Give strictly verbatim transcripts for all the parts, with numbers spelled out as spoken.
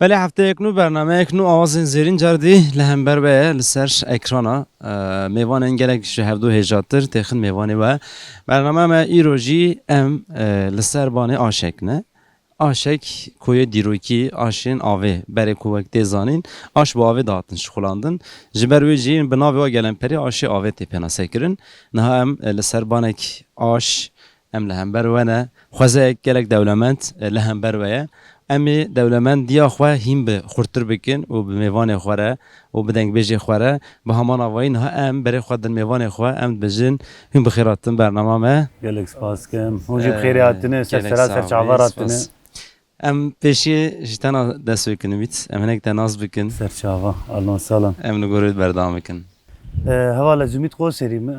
Belê, hefteyek nû, bernameyek nû Awazên Zêrîn cardî li hember we ye li ser ekrana. Eee, mêvanên gelek ji hevdu hêjatir têxin mêvanê we. Bername me îro jî em, eee, li ser banê aşek ne. Aşek koyê dîrokî, aşên avê. Berê ku wek tê zanîn, aş bi avê dihatin şixulandin. Ji ber wê jî bi navê we gelemperî aşê avê tê pênasekirin. Niha em, eee, li ser banek aş, em li hember we ne. Xwezayek gelek dewlemend, e, li hember we ye. Em ê dewlemendiya xwe hîn bi xurtir bikin û bi mêvanê xwe re û bi dengbêjê xwe re. Bi heman avayî niha em berê xwe din mêvanê xwe, em dibêjin hûn bi xêr hatin bernama me. Gelek spas dikim. Hûn jî bi xêrê hatine, ser sera, ser çava hatine. Em pêşiyê ji te na dest pê bikin, Ümît. Em hinek te nas bikin. Serçava, alon salam. Em li gorî berdewam bikin. E, heval, ez Ümît Qoserî me.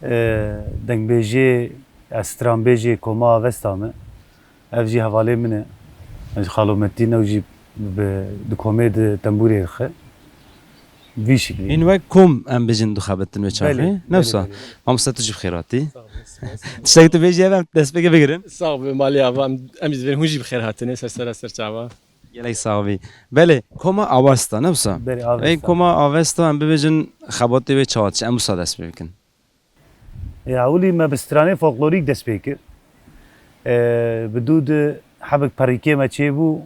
E, dengbêjê, ez stranbêjê Koma Avesta me. Ev jî hevalê min e. Ez Xalo Metîn, ew jî bi, di komê di tembûrê dixe. Vî şiklî. Hîn wek kom em bêjin dixebitin wê çaxê. Belê, ne wisa? Belê. Mamoste, tu jî bi xêr hatî. Sağ ol, spas. Tiştek tu bêjî, ev em destpêkê bigirin. Sax be malê ava, em, em jî divêrin hûn jî bi xêr hatine, ser sera ser çava. Gelek sax bî. Belê, Koma Avesta, ne wisa? Belê, Avesta. Ey, Koma Avesta, em bibêjin xebatê wê çawa diçe, em wisa dest pê bikin. E, ewilî me bi stranê folklorîk dest pê kir. E, bi dû di hebik perîkê me çêbû,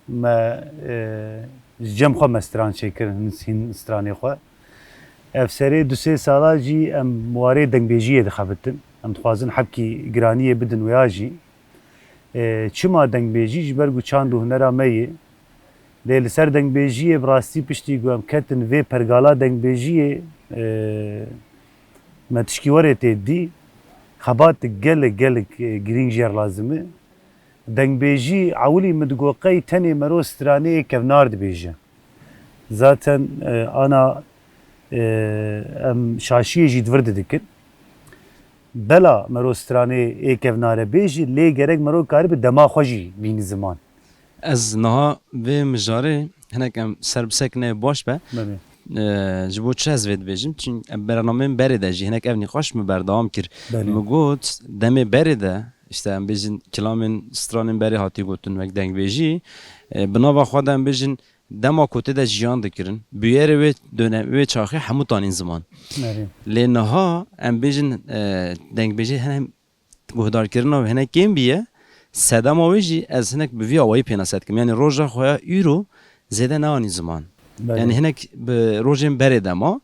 me, e, ji cem xwe me stran çêkir, hin, hin stranê xwe. Ev serê du sê sala jî em warê dengbêjiyê dixebitin. Em dixwazin hebkî giraniyê bidin wêya jî. E, çima dengbêjî? Ji ber ku çand û hunera me yê. Lê li ser dengbêjiyê bi rastî piştî ku em ketin vê pergala dengbêjiyê, e, me tişkî werê tê dî. Xebatik gelek, gelek, e, girîng jê re lazim e. Dengbêjî ewilî min digot qey tenê mero stranê yê kevnar dibêje. Zaten, e, ana, e, em şaşiyê jî di vir de dikin. Bela mero stranê yê kevnare bêjî, lê gerek mero karibe dema xwe jî bînî ziman. Ez niha vê mijarê hinek em ser bi ser kinê baş be. Belê. E, ji bo çi ez vê dibêjim? Çim em bernameyên berê de jî hinek ev nîqaş min berdewam kir. Belê. Min got, demê berê de, işte em bêjin kilamên stranên berê hatî gotin wek dengbêjî. E, bi nava xwe de em bêjin dema ku tê de jiyan dikirin, bûyerê wê dönem, wê çaxê hemû tanîn ziman. Erê. Lê niha em bêjin, e, dengbêjê hene guhdarkirina wê hinek kêm bîye, sedema wê jî ez hinek bi vî awayî pênase dikim. Yanî roja xwe ya îro zêde neanî ziman. Belê. Yanî hinek bi rojên berê de ma,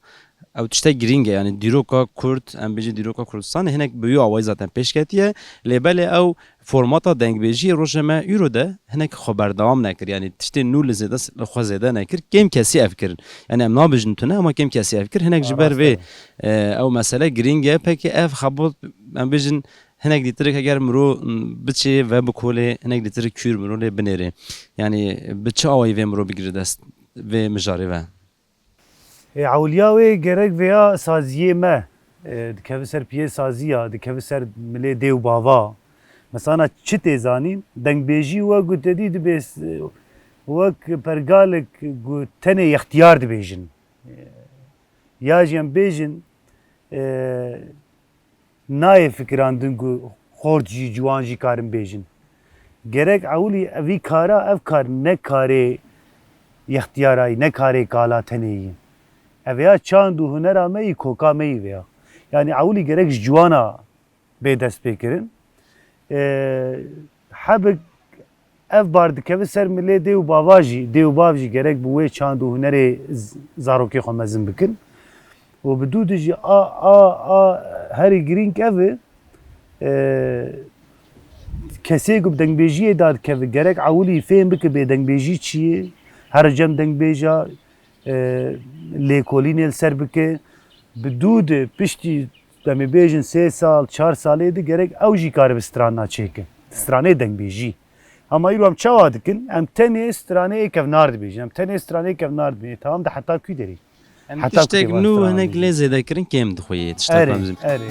ew tiştek girîng e. Yanî dîroka Kurd, em bêjin dîroka Kurdistanê hinek bi wî awayî zaten pêş ketiye. Lê belê ew formata dengbêjiyê rojê me îro de hinek xwe berdewam nekir. Yanî tiştê nû li zêde, li xwe zêde nekir. Kêm kesî ev kirin. Yanî em nabêjin tune, ama kêm kesî ev kir. Hinek ji ber vê, e, ew mesele girîng e. Pekî ev xebot, em bêjin, hinek dîtirik eger miro, m, biçê ve bikolê, hinek dîtirik kûr miro lê binêrê. Yanî bi çi awayî vê miro bigire dest vê mijarê ve? Ê, ewliya wê gerek vêya saziyê me, e, dikeve ser piyê saziya, dikeve ser milê dê û bava. Mesela çi tê zanîn, dengbêjî wek ku te dî dibe s-, wek pergalek ku tenê yextiyar dibêjin. E, ya jî em bêjin, e, nayê fikirandin ku xort jî, ciwan jî karin bêjin. Gerek ewilî evî kara, ev kar ne karê yextiyara yî, ne karê kala tenê yî. Ev ya çand û hunera me yî, koka me yî veya. Yanî ewilî gerek ji ciwana bê destpêkirin. E, hebik ev bar dikeve ser milê dê û bava jî, dê û bav jî gerek bi wê çand û hunerê z-, zarokê xwe mezin bikin. Û bi dû de jî a, a, a herî girîng ev e, e, kesê ku bi dengbêjiyê dadikeve gerek ewilî fêm bike bê dengbêjî çi ye, here cem dengbêja, e, lêkolînê li ser bike. Bi dû de piştî, demê bêjin sê sal, çar salê de gerek ew jî karibe strana çêke. Stranê dengbêjî. Hema îro em çawa dikin? Em tenê stranê yê kevnar dibêjin. Em tenê stranê yê kevnar dibêjin. Tamam da heta kû derê? Em heta tiştek nû hinek lê zêde kirin kêm dixweyê. Tiştek erê, em zin- erê.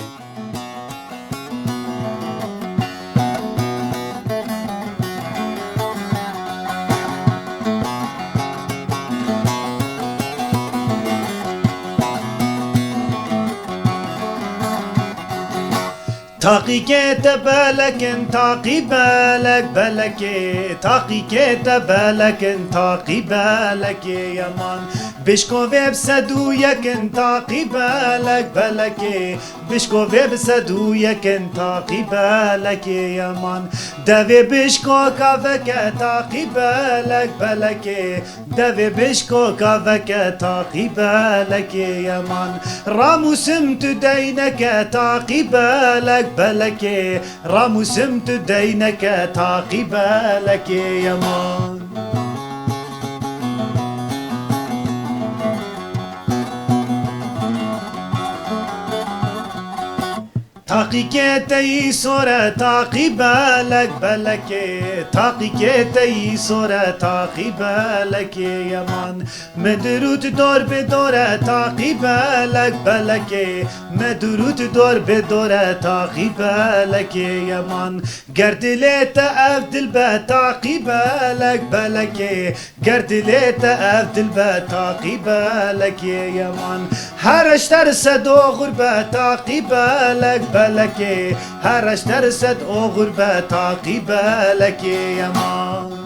Taqîkê te belekin, taqî belek belekê. Taqîkê te belekin, taqî belekê yeman. Bişko vê bi sed û yekin, taqî belek belekê. Bişko vê bi sed û yekin, taqî belekê yeman. Devê bişko kaveke, taqî belek belekê. Devê bişko kaveke, taqî belekê yeman. Ramûsim tu deyneke, taqî belek belekê. Ramûsim tu deyneke, taqî belekê yeman. Taqîkê te yî sor e, taqî belek belekê. Taqîkê te yî sor e, taqî belekê yeman. Me dirût dor bi dor e, taqî belek belekê. Me dirût dor bi dor e, taqî belekê yeman. Ger dilê te ev dil be, taqî belek belekê. Ger dilê te ev dil be, taqî belekê yeman. Here ji te re sed oxir be, taqî belek belekê. Here ji te re sed oxir be, taqî belekê yeman.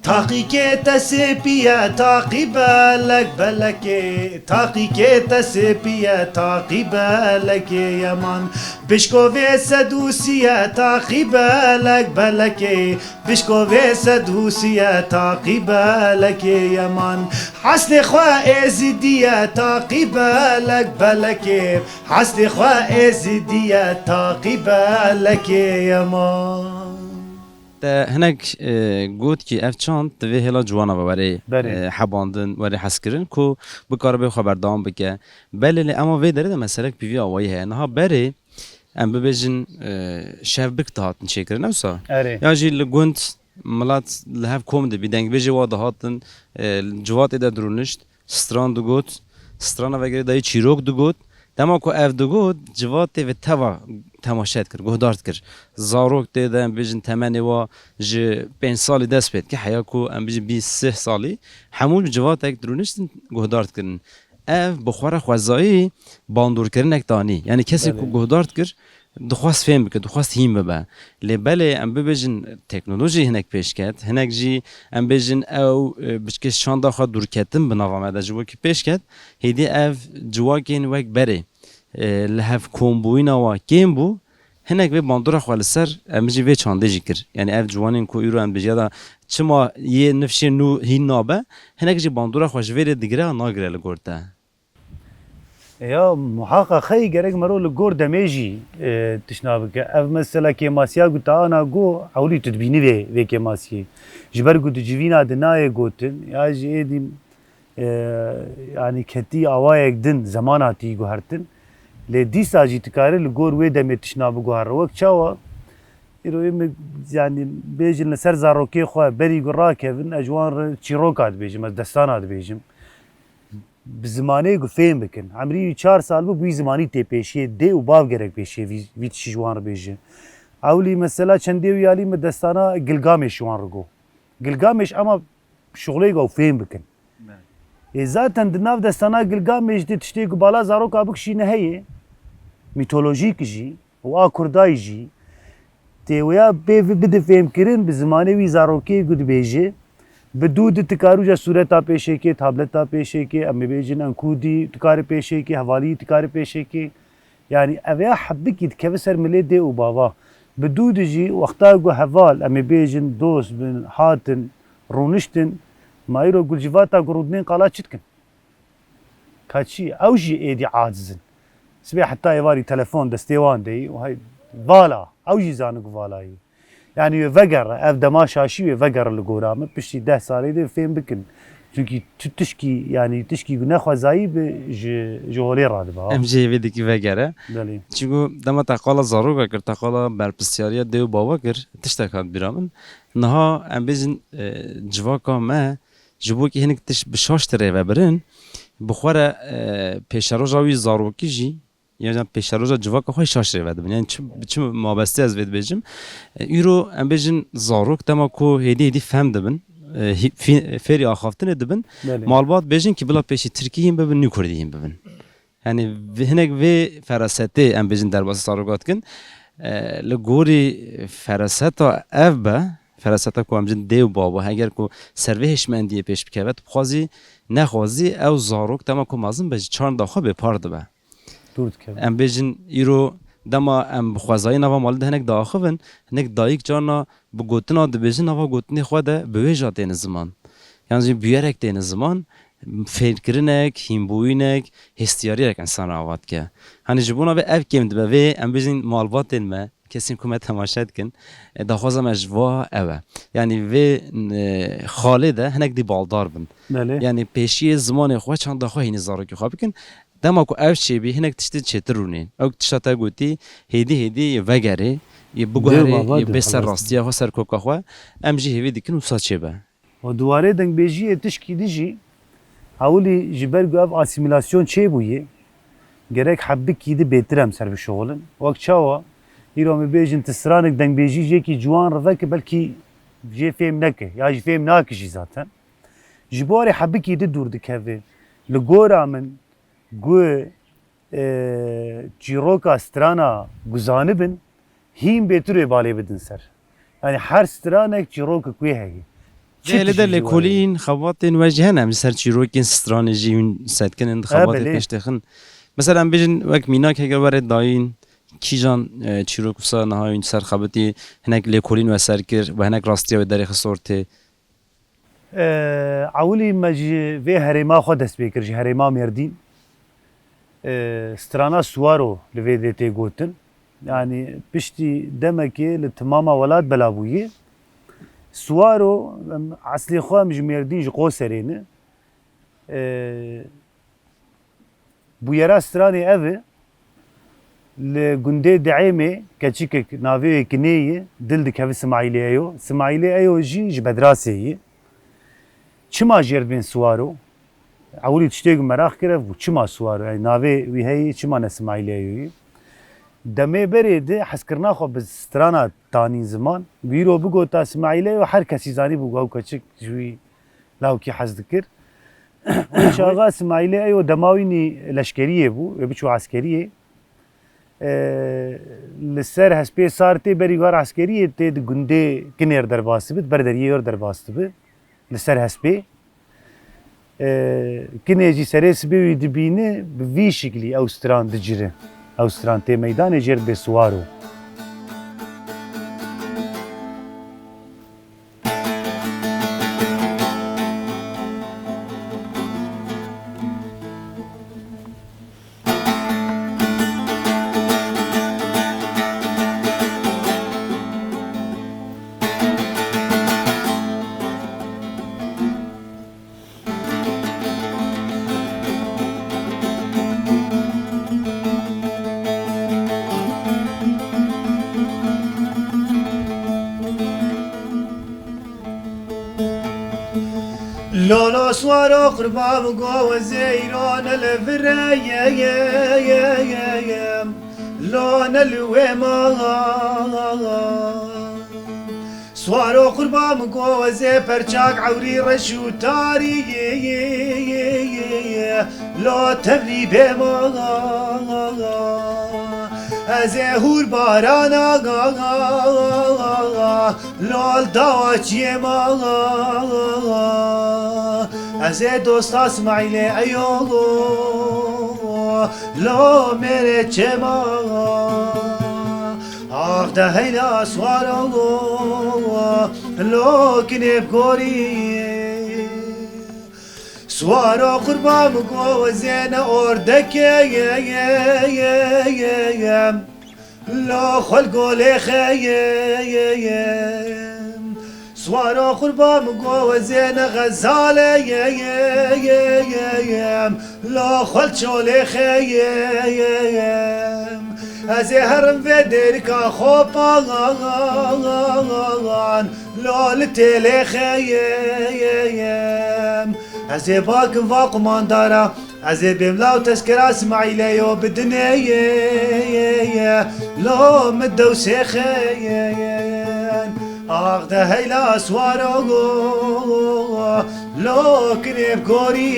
Taqîkê te sêpî ye, taqî belek belekê. Taqîkê te sêpî ye, taqî belekê yeman. Bişko vê sed û sî ye, taqî belek belekê. Bişko vê sed û sî ye, taqî belekê yeman. Heslê xwe êzidî ye, taqî belek belekê. Heslê xwe êzidî ye, taqî belekê yeman. Te hinek, e, got kî ev çand divê hêla ciwana ve were, Berê. e, hebandin, were hezkirin ku bikaribe xwe berdewam bike. Belê lê ema vê derê de meselek pîvî awayî heye. Niha berê em bibêjin, e, şevbik dihatin çêkirin, ne wisa? Erê. Ya jî li gund milet li hev kom dibî, dengbêjê wa dihatin, e, civatê de dirûnişt. Stran digot, strana vegerê dayî çîrok digot. Dema ku ev digot, civatê vê teva temaşe dikir, guhdar dikir. Zarok tê de, em bêjin temenê wa ji pênc salî dest pê dike, heya ku em bêjin bîst sih salî, hemû bi civatek dirûniştin guhdar dikirin. Ev bi xwe re xwezayî bandorkirinek danî. Yanî kesê ku Belê. guhdar dikir, dixwest fêm bike, dixwest hîn bibe. Lê belê em bibêjin teknolojî hinek pêş ket, hinek jî em bêjin ew, e, biçkê çanda xwe dûrketin bi nava me de ji bo kî pêş ket, hêdî ev civakên wek berê, e, li hev kombûyîna wa kêm bû, hinek vê bandora xwe li ser em jî vê çandê jî kir. Yanî ev ciwanên ku îro em bêjiya da çima yê nifşê nû hîn nabe, hinek jî bandora xwe ji vê rê digire nagire li gor te. Ya muhaqeqeyî gerek mero li gor demê jî, e, tişna bike. Ev mesela kêmasiya ku te ana got, ewlî tu dibînî vê, vê kêmasiyê. Ji ber ku di civîna di nayê gotin, ya jî êdî, e, yanî ketî awayek din zeman hatî guhertin. Lê dîsa jî tu karî li gor wê demê tişna biguhere. Wek çawa? Îro ê min, yanî bêjin li ser zarokê xwe berî ku rakevin, ez ji wan re çîroka dibêjim, ez destana dibêjim. Bi zimanê ku fêm bikin. Emrî wî çar sal bû, bi wî zimanî tê pêşiyê, dê û bav gerek pêşiyê vî, vî tişî ji wan re bêje. Ewlî mesela çendê wî alî min destana Gilgamêş ji wan re got. Gilgamêş ema şixulê ku ew fêm bikin. Belê. Ê zaten di nav destana Gilgamêş de tiştê ku bala zaroka bikişîne heye. Mîtolojîk jî. û a Kurdayî jî tê wêya pê vi-, bide fêmkirin bi zimanê wî zarokê ku dibêje. Bi dû di tu karî uca sûreta pêşêkê, tableta pêşêkê, em ê bêjin enkûdî tu karî pêşêkê, hevalî tu karî pêşêkê. Yanî ev ya hebikî dikeve ser milê dê û bava. Bi dû di jî wexta ku heval, em ê bêjin dost bin, hatin, rûniştin, ma îro gulcivata ku rûdinên qala çi dikin? Ka çi? Ew jî êdî aciz in. Sibê heta êvarî telefon destê wan de yî û hey, vala, ew jî zanik vala yî. Yanî wê vegere, ev dema şaşî wê vegere li gora min, piştî deh salê de fêm bikin. Çunkî tu tişkî, yanî tişkî ku nexwezayî bi ji, ji holê radibe, ha. Em jê vê dikî vegere. Belê. Çiku dema te qala zaroka kir, te qala berpirsiyariya dê û bava kir, tiştek hat bîra min. Niha em bêjin, e, civaka me, ji bo kî hinek tişt bi şaş tê rê vebirin, bi xwe re, e, pêşeroja wî zarokî jî, ya jî pêşeroja civaka xwe şaş rê vedibin. Yani çi, bi çi mabestê ez vê dibêjim? E, îro em bêjin zarok dema ku hêdî hêdî fehm dibin, e, hî-, fî-, fêrî axaftinê dibin. Belê. Malbat bêjin ki bila pêşî tirkî hîn bibin, nû kurdî hîn bibin. Yani vê, hinek vê ferasetê em bêjin derbasî zaroka dikin. E, li gorî feraseta ev be, feraseta ku em bêjin dê û babo, heger ku ser vê hişmendiyê pêş bikeve, tu bixwazî, nexwazî ew zarok dema ku mezin be ji çanda xwe bêpar dibe. Dûr dikeve. Em bêjin îro dema em bi xwezayî nava malê de hinek diaxivin, hinek dayik carna bi gotina dibêjin, nava gotinê xwe de bi wêja têne ziman. Yan jî bûyerek têne ziman, fêrkirinek, hînbûyînek, hêstiyariyek insana ava dike. Hani ji bona vê ev kêm dibe, vê em bêjin malbatên me, kesên ku me temaşe dikin, e, daxwaza me ji va ew e. Yani vê, e, xalê de hinek dî baldar bin. Belê. Yani pêşiyê zimanê xwe, çanda xwe hînî zarokê xwe bikin. Dema ku ev çêbî, hinek tiştên çêtir rûnên. Ew tişta te gotî, hêdî hêdî yê vegerê, yê biguherê, baba, yê bê ser rastiya xwe, ser koka xwe. Em jî hêvî dikin wisa çêbe. Û di warê dengbêjiyê tişkî di jî, ewilî ji ber ku ev asîmîlasyon çêbûye, gerek hebikî di bêtir em ser bişuxulin. Wek çawa? Îro em bêjin tu stranek dengbêjî jêkî ciwan riveke belkî jê fêm neke ya jî fêm nake jî zaten. Ji bo warê hebikî di dûr dikeve. Li gora min, ku, e, çîroka strana ku zanibin, hîn bêtir wê balê bidin ser. Yani her stranek çîrokek wê heye. Çi tişî de ji lêkolîn, xebatên we jî hene, em li ser çîrokên stranê jî hûn setkinin, xebatê pêş dixin. Mesela em bêjin wek mînak heke were dayîn, kîjan, e, çîrok wisa niha hûn ser xebitî, hinek lêkolîn we ser kir, we hinek rastiya wê derê xist ortê? Ewilî me ji vê herêma xwe dest pê kir, ji herêma Mêrdîn. E, strana Suwaro li vê dê tê gotin. Yanî piştî demekê li timama welat bela bûye. Suwaro, em, eslê xwe em ji Mêrdîn, ji Qoserê ne. E, Bûyera stranê ev e, li gundê Diêmê keçikek navê wê Kinê ye, dil dikeve Simaîlê Eyo. Simaîlê Eyo jî ji Bedrasê ye. Çima jêr dibên Siwaro? Ewilî tiştê ku meraq kir ev bû, çima Siwaro? Yani navê wî heye, çima ne Simaîlê Eyo ye? Demê berê de hezkirina xwe bi strana tanîn ziman. Wîro bigota Simaîlê Eyo, her kesî zanîbû ku ew keçik ji wî lawkî hez dikir. Çaxa Simaîlê Eyo dema wî nî leşkeriyê bû, wê biçû eskeriyê. E, li ser hespê sar tê berî war eskeriyê tê di gundê Kinêr derbas dibi, di ber deriyê yor derbas dibi. Li ser hespê. E, Kinê jî serê sibê wî dibîne, bi vî şiklî ew stran dicire. Ew stran tê meydanê jêr dibê Siwaro. Lolo swaro qurba bi govizê îro ne li vireyê, lo ne li wê ma. Swaro qurba min govizê perçak ewrî reş û tarî, lo tevlî bê ma. Ez ê hûr barana, lo li dawa çiyê ma. Ez ê dosta Smaîlê Eyo, lo mêrê çê ma. Ax de heyla swaro, lo kinê bi gorî. Swaro qurba min govizê ne ordekê, lo xwe li golê xeyê. Swaro qurba min govizê ne xezalê, lo xwe li çolê xeyê. Ez ê herim vê dêrika xwe palan, lo li têlê xeyê. Ez ê bakim va qumandara, ez ê bêm law tezkera Smaîlê yo bidinê, lo min dewsê xeyên. Ax de heyla swaro lo kinê bi gorî.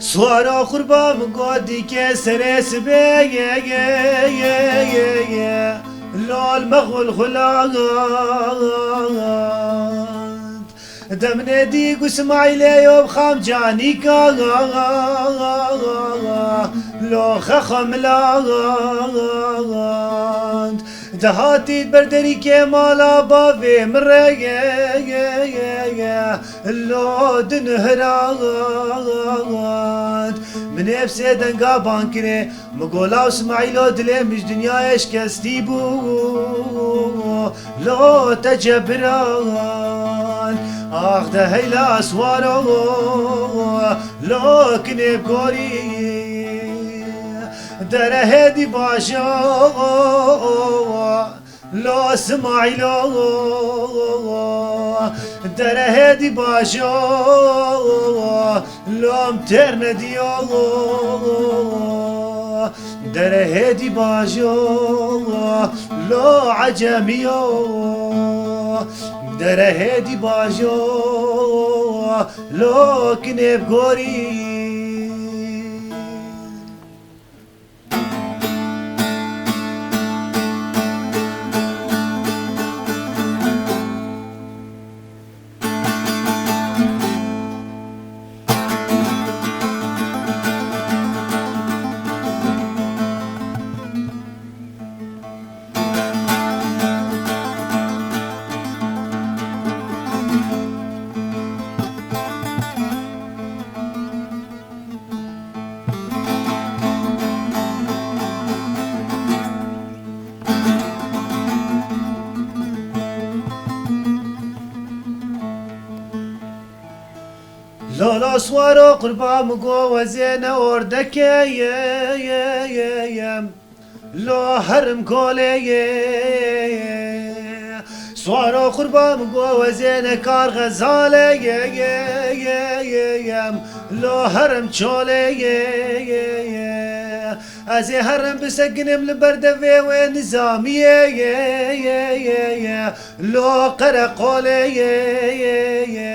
Swara qurba min got dîke serê sibê ye, ye, ye, ye, ye. Lol mexul xulan. Demnê dî gu Simaîlê yo bi xam canîka. Lo xexa milan. Dihatî ber derîkê mala bavê min re ye, ye, ye, ye. Lo din hirand. Min ê bi sê denga ban kirê. Mi go law Simaîlo dilê min ji dinyayê şikestî bû. Lo te cebiran. Ax de heyla swaro. Lo kinê bi gorî. Dere hêdî bajo. Lo Simaîlo, dere hêdî bajo, lom têr nediyo. Dere hêdî bajo, lo ecemiyo. Dere hêdî bajo, lo kinê bi gorî. Lala swaro qurba min go wezê ne ordekê ye, ye, ye, ye. Lo herim kolê ye. Swaro qurba min go wezê ne kar xezalê ye, ye, ye, ye, ye. Lo herim çolê ye, ye, ye. Ez ê herim bisekinim li ber devê wê nizamiyê ye, ye, ye, ye. Lo qereqolê ye, ye, ye.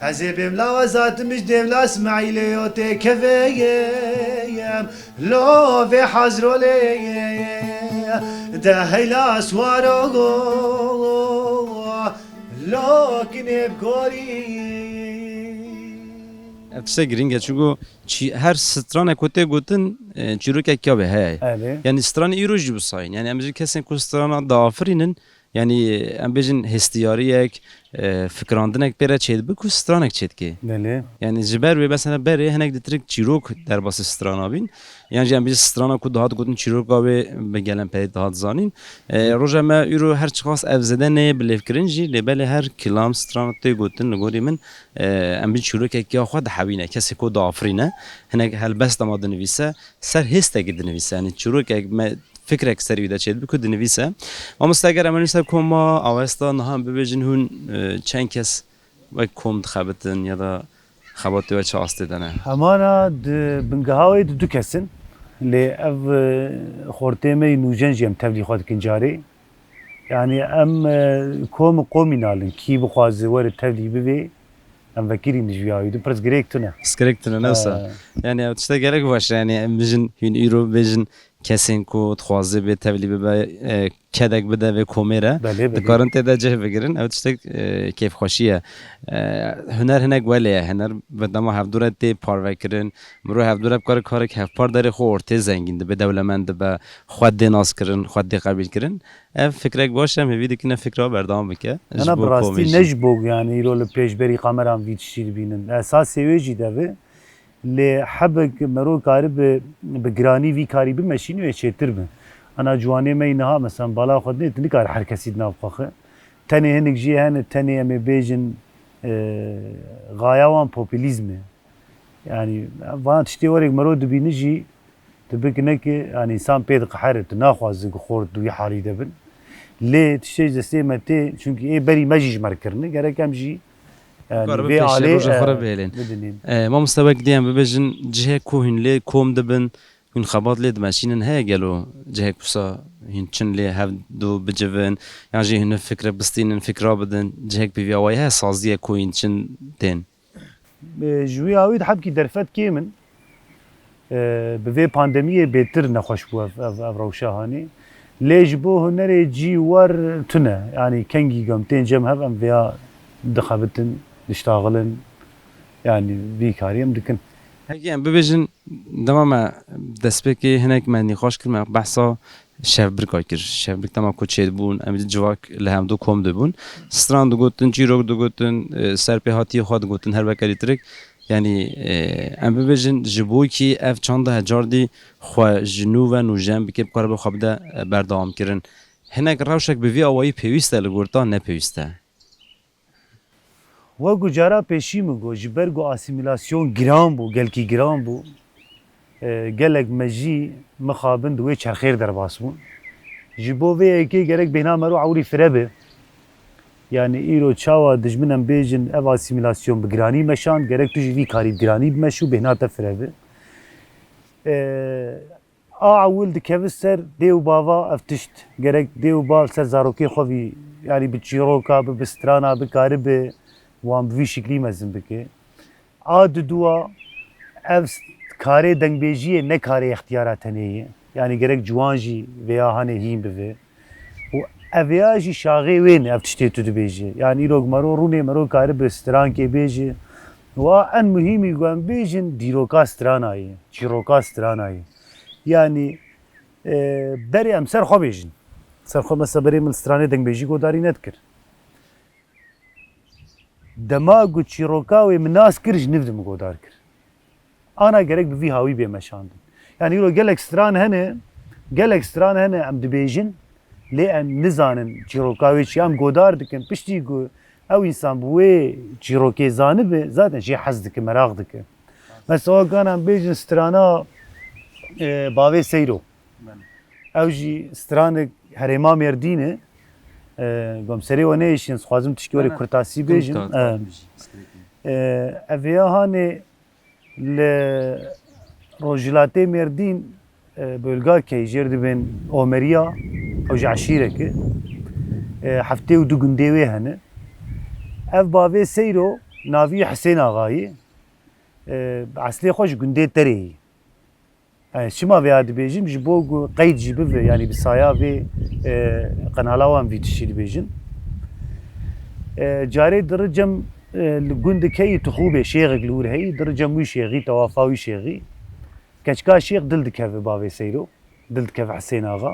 Ez ê bêm lawa zatim ji dêvla Smaîlê yo têkevê ye, yem. Lo vê hazrolê ye, de heyla swaro go, lo kinê bi gorî. Ev tiştek girîng e, çunku çî-, her stranek ku tê gotin, e, çîrokek ya wê heye. Erê. Yanî stranê îro jî wisa in. Yanî em ji kesên ku strana diafirînin, yanî em bêjin hestiyariyek, e, fikrandinek pê re çêdibe ku stranek çêdike. Belê. Yanî ji ber wê mesela berê hinek ditirik çîrok derbasî strana bîn. Yan jî em bêjin strana ku dihat gotin çîroka wê bi gelemperî dihat zanîn. E, roja me îro her çiqas ev zêde neyê bilêvkirin jî, lê belê her kilam strana tê gotin li gorî min, e, em bî çîrokek ya xwe dihewîne, kesê ku diafirîne, hinek helbesta ma dinivîse, ser hêstekî dinivîse. Yanî çîrokek me fikrek serî wî de çêdibe ku dinivîse. Mamoste, eger em ser koma Awesta niha em bibêjin hûn, e, çend kes wek kom dixebitin ya da xebatê we çi astê de ne? Hemana di bingeha wê di du kes in. Lê ev, e, xortê me yê nûjen jî em tevlî xwe dikin carê. Yanî em, e, kom û komînal in. Kî bixwaze were tevlî bivê, em vekirîn ji vî awî. Di pirsgirêk tune. Pirsgirêk tune, ne wisa? He. Yanî ev tiştek gelek baş e. Yanî em bijin, hûn îro bêjin kesên ku dixwaze bê tevlî bibe, e, kedek bide vê komê re. Belê, belê. Dikarin tê de cih bigirin. Ev tiştek, e, kêfxweşî ye. E, huner hinek welê ye. Huner bi dema hevdû re tê parvekirin. Mirov hevdû re bikare karek hevpar derê xwe ortê zengîn dibe, dewlemend dibe, xwe dê naskirin, xwe dê qebîlkirin. Ev fikrek baş e, em hêvî dikin ev fikra berdewam bike. Ji Ana, bo bi rastî komê jî. Ne ji bo, yanî îro li pêşberî kameran vî tiştî dibînin. Esasê wê jî dev e. Lê hebek mero karibe bi giranî vî karî bimeşîne wê çêtir be. Ana ciwanê me yî niha, mesela, bala xwe dinê, tu nikare her kesî di nav xwe xi. Tenê hinek jî hene, tenê em ê bêjin, e, xaya wan populîzm e. Yanî, van tiştê werek mero dibîni jî, tu bikine ki, yanî, însan pê diqehere, tu naxwaze ku xort di wî halî de bin. Lê tiştê ji destê me tê, çunkî ê berî me jî ji me re kirine, gerek em jî, yanî, Kar bi vê pêşê alê, roja xwe re e, bihêlin. Bidinîn. E, mamoste, wek diyem bibêjin, cihê ku hûn lê kom dibin, hûn xebat lê dimeşînin, heye gelo cihek wisa hûn çin lê hev du bicivin, yan jî hûn fikre bistînin, fikra bidin, cihek bi vî awayî heye, saziyek ku hûn çin tên? E, ji wî awî di hebkî derfet kêm in. E, bi vê pandemiyê bêtir nexweş bû ev, ev, ev rewşa hanê. Lê ji bo hunerê cî wer tune. Yanî kengî gom tên cem hev em vêya dixebitin, diştaxilin. Yanî vî karî em dikin. Heke em bibêjin, dema me destpêkê hinek me nîqaş kir, me behsa şevbirka kir. Şevbirk dema ku çêdibûn, em di civak li hevdu kom dibûn. Stran digotin, çîrok digotin, e, serpêhatiyê xwe digotin, her weke lîtirik. Yanî, e, em bibêjin, ji bo kî ev çanda hecardî xwe ji nû ve nûjen bike, bikaribe xwe bide, e, berdewamkirin. Hinek rewşek bi vî awayî pêwîst e li gor te, ne pêwîst e? Wek ku cara pêşî min got, ji ber ku asîmîlasyon giran bû, gelkî giran bû, e, gelek me jî mixabin di wê çerxê derbas bûn. Ji bo vê yekê gerek bêhna me ro ewrî fire be. Yanî îro çawa dijmin em bêjin ev asîmîlasyon bi giranî meşand, gerek tu jî vî karî bi giranî bimeş û bêhna te fire be. E, A ewil dikeve ser dê û bava ev tişt. Gerek dê û bav ser zarokê xwe vî, yanî bi çîroka, bi, bi strana bikaribe wan bi vî şiklî mezin bike. A diduwa ev s-, karê dengbêjiyê ne karê extiyara tenê ye. Yanî gerek ciwan jî vêya hanê hîn bive. Û ev ya jî şaxê wê ne ev tiştê tu dibêjî. Yanî îro mero rûnê mero karibe strankê bêjî. Wa en muhîmî ku em bêjin dîroka strana ye, çîroka strana ye. Yanî, e, berê em ser xwe bêjin. Ser xwe mesela berê min stranê dengbêjî godarî nedikir. Dema ku çîroka wê min nas kir, ji nû de min godar kir. Ana gerek bi vî hawî bê meşandin. Yanî îro gelek stran hene, gelek stran hene em dibêjin, lê em nizanin çîroka wê çi, em godar dikin. Piştî ku ew însan bi wê çîrokê zanibe, zaten jê hez dike, meraq dike. Mesela, wek em bêjin strana, e, Bavê Seyro. Ew jî stranek herêma Mêrdîn e. E, gom serê we neyêşîn, dixwazim tişkî werê kurtasî bêjim. E, e, ev ya hanê li rojhilatê Mêrdîn, e, Bölgakey jêr dibên Omeriya, ew jî eşîrek e. E, heftê û du gundê wê hene. Ev Bavê Seyro navî Hisên Axayê. E, eslê xwe ji gundê Terê yî. E, çima vêya dibêjim? Ji bo ku qeyd jî bibe, yanî bi saya vê, e, qenala wan vî tiştî dibêjin. E, carê diri cem, e, li gundikeyî tixûbê şêxek li wir heyî, diri cem wî şêxî, tewafa wî şêxî. Keçika şêx dil dikeve Bavê Seyro, dil dikeve Hisên Axa.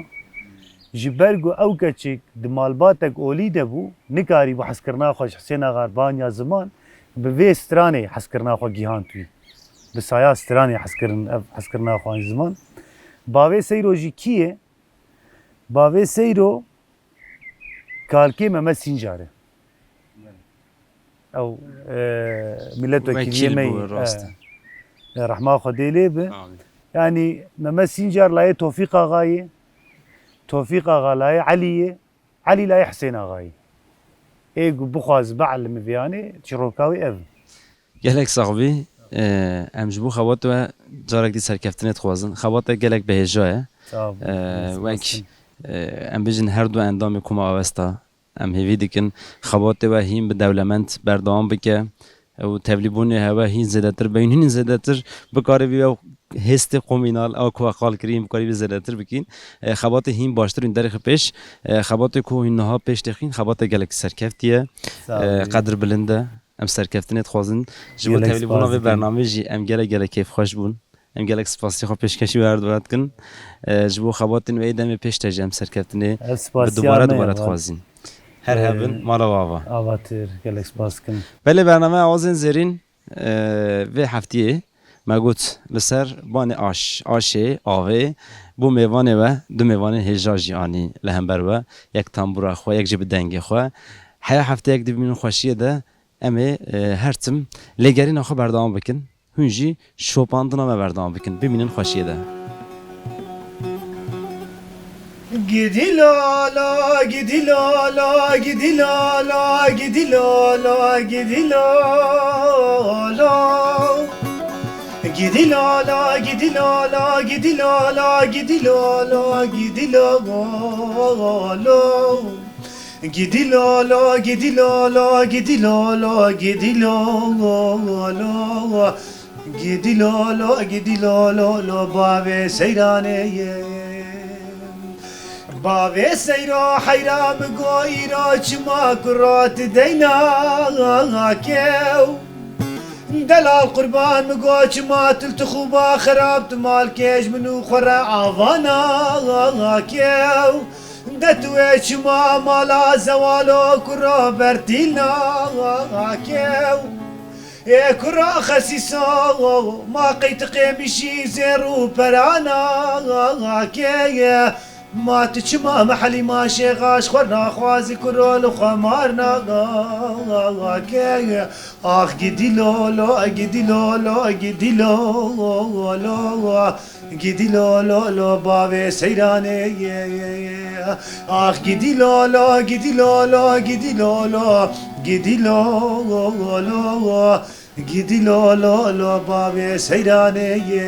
Ji ber ku ew keçik di malbatek olî de bû, nikarîbû hezkirina xwe ji Hisên Axa re baniya ziman, bi vê stranê hezkirina xwe gihand wî. Bi saya stranê hezkirin, ev hezkirina xwe an ziman. Bavê Seyro jî kî ye? Bavê Seyro kalkê Mehmet Sîncar e. Ew, e, milletvekiliyê me yî, rast e. E, rehma Xwedê lê be. Amîn. Yanî Mehmet Sîncar layê Tofîq Axayê, Tofîq Axa layê Elî ye. Elî layê Hisên Axayî. Ê ku bixwaze bielime vêyanê, çîroka wê ev. Gelek sax bî. E, em ji bo xebatê we carek dî serkeftinê dixwazin. Xebatê gelek bi hêja ye. Sağ ol. E, wek, e, em bêjin her du endamê Koma Avesta, em hêvî dikin xebatê we hîn bi dewlemend berdewam bike. Ew tevlîbûnê hewe hîn zêdetir bîn, hîn zêdetir bikarîbî ew hêstê komînal, ew ku we qal kirîn, bikarîbî zêdetir bikîn. E, xebatê hîn baştir hîn derêxî pêş. E, xebatê ku hîn niha pêş têxîn, xebatê gelek serkeftî ye. Sağ ol. E, qedir bilind e. Em serkeftinê dixwazin. Ji bo tevlîbûna vê bernameyê jî em gelek gelek kêfxweş bûn. Em gelek spasiya xwe pêşkêşî we her du re dikin. E, ji bo xebatên we yê demê pêş de jî em serkeftinê bi dubare dubare dixwazin. Her hebin, mala we ava. Avatir, gelek spas dikim. Belê, bernameya Awazên Zêrîn, e, vê heftiyê Me got, li ser banê aş, aşê, avê, bo mêvanê we, du mêvanên hêja jî anî li hember we, yek tambûra xwe, yek jî bi dengê xwe. Heya hefteyek di bimînin xweşiyê de, em ê, e, her tim lêgerîna xwe berdewam bikin. Hûn jî şopandina me berdewam bikin. Bimînin xweşiyê de. Gidî lala, gidî lala, gidî lala, gidî lala, gidî lala. Gidî lala, gidî lala, gidî lala, gidî lala, gidî lala. Gidî lala, gidî lala, gidî lala, gidî lala. Gidî lolo, gidî lolo, lo bavê seyranê ye. Bavê seyro heyra mi go îro çima kuro ti deyna kew. Delal qurban mi go çima til ti xuba xerab ti mal kêj min û xwe re avana kew. De tu wê çima mala zewalo kuro bertîlna kew. Ê kura xesîso, ma qey ti qêmişî zêr û perana keye. Ma tu çima mehelî ma şêxaş xwe naxwazî kuro li xwe marna keye. Ax gidî lolo, gidî lolo, gidî lolo. Gidî lolo, lo bavê seyranê ye. Ax gidî lolo, gidî lolo, gidî lolo, gidî lolo. Gidî lolo, lo bavê seyranê ye.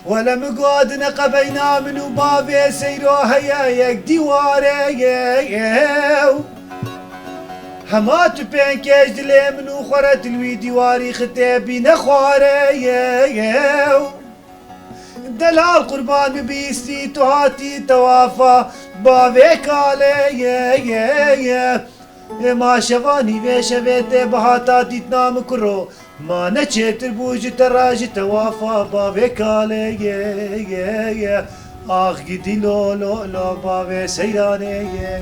Wele mi godine qebeyna min û bavê seyro heye yek dîwarê ye. Hema tu pênc kêj dilê min û xwe re til wî dîwarî xitê bîne xwarê ye. Delal qurban mi bîstî tu hatî tewafa bavê kalê ye. Ê ma şevanî vê şevê tê bihata dîtna mi kuro. Ma ne çêtir bû ji te re ji tewafa bavê kalê ye. Ax gidî lolo, lo bavê seyranê ye.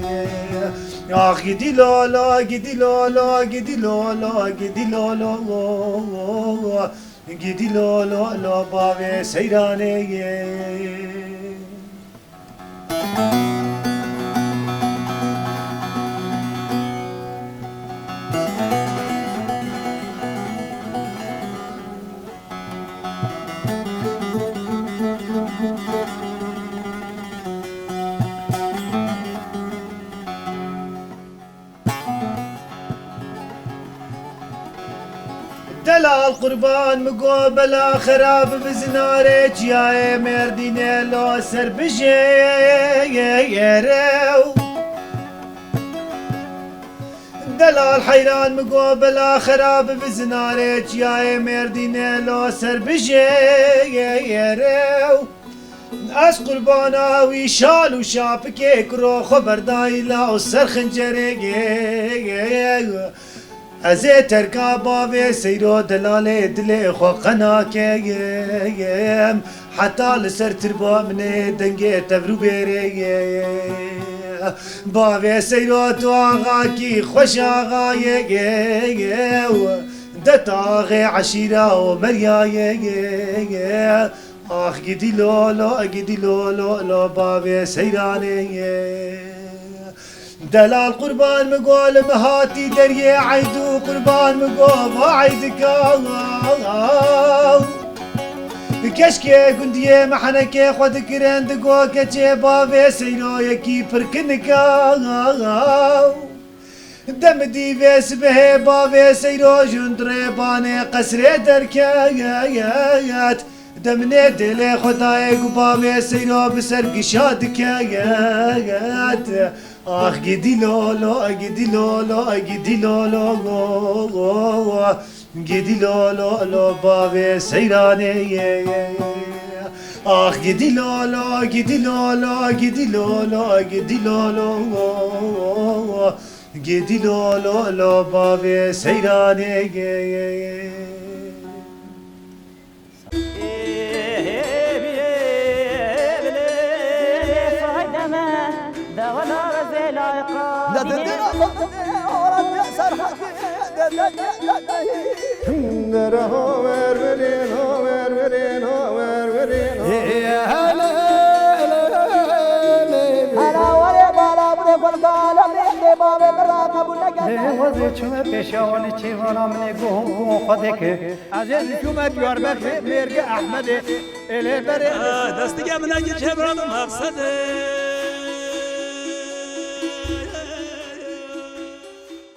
Ax gidî lolo, gidî lolo, gidî lolo, gidî lolo. Gidî lolo, lo bavê seyranê ye. Delal qurban mi go bela xerab bi zinarê çiyayê Mêrdînê lo ser bijêre. Delal heyran mi go bela xerab bi zinarê çiyayê Mêrdînê lo ser bijêre. Ez qurbana wî şal û şapikê kuro xwe berdayî law ser xincerê. Ez ê terka bavê seyro delalê dilê xwe qe nakem. Heta li ser tirba min ê dengê tevr û bêrê ye. Bavê seyro tu axakî xweş axayê ye. De taxê eşîra û meriyayê ye. Ax gidî lolo, gidî lolo, lo bavê seyranê ye. Delal qurban mi go li mi hatî deriyê eyd û qurban mi go va eydika. Keşkê gundiyê me henekê xwe dikirin digo keçê bavê seyroyekî pirkinika. Dem dîvê sibehê bavê seyro jûn dirê banê qesrê derket. Demnê dêlê xwe dayê ku bavê seyro bi ser gişa diket. Ax gidî lolo, gidî lolo, gidî lolo. Gidî lolo, lo bavê seyranê ye. Ax gidî lolo, gidî lolo, gidî lolo, gidî lolo. Gidî lolo, lo bavê seyranê ye. Çûme pêşiya wan ê çêvana min ê guhûn guhûn xwe deke. Ez ê çûme Diyarbekirê mêrgê Ehmedê. Ê lê berê. Destige min eke çevra bi maqsedê.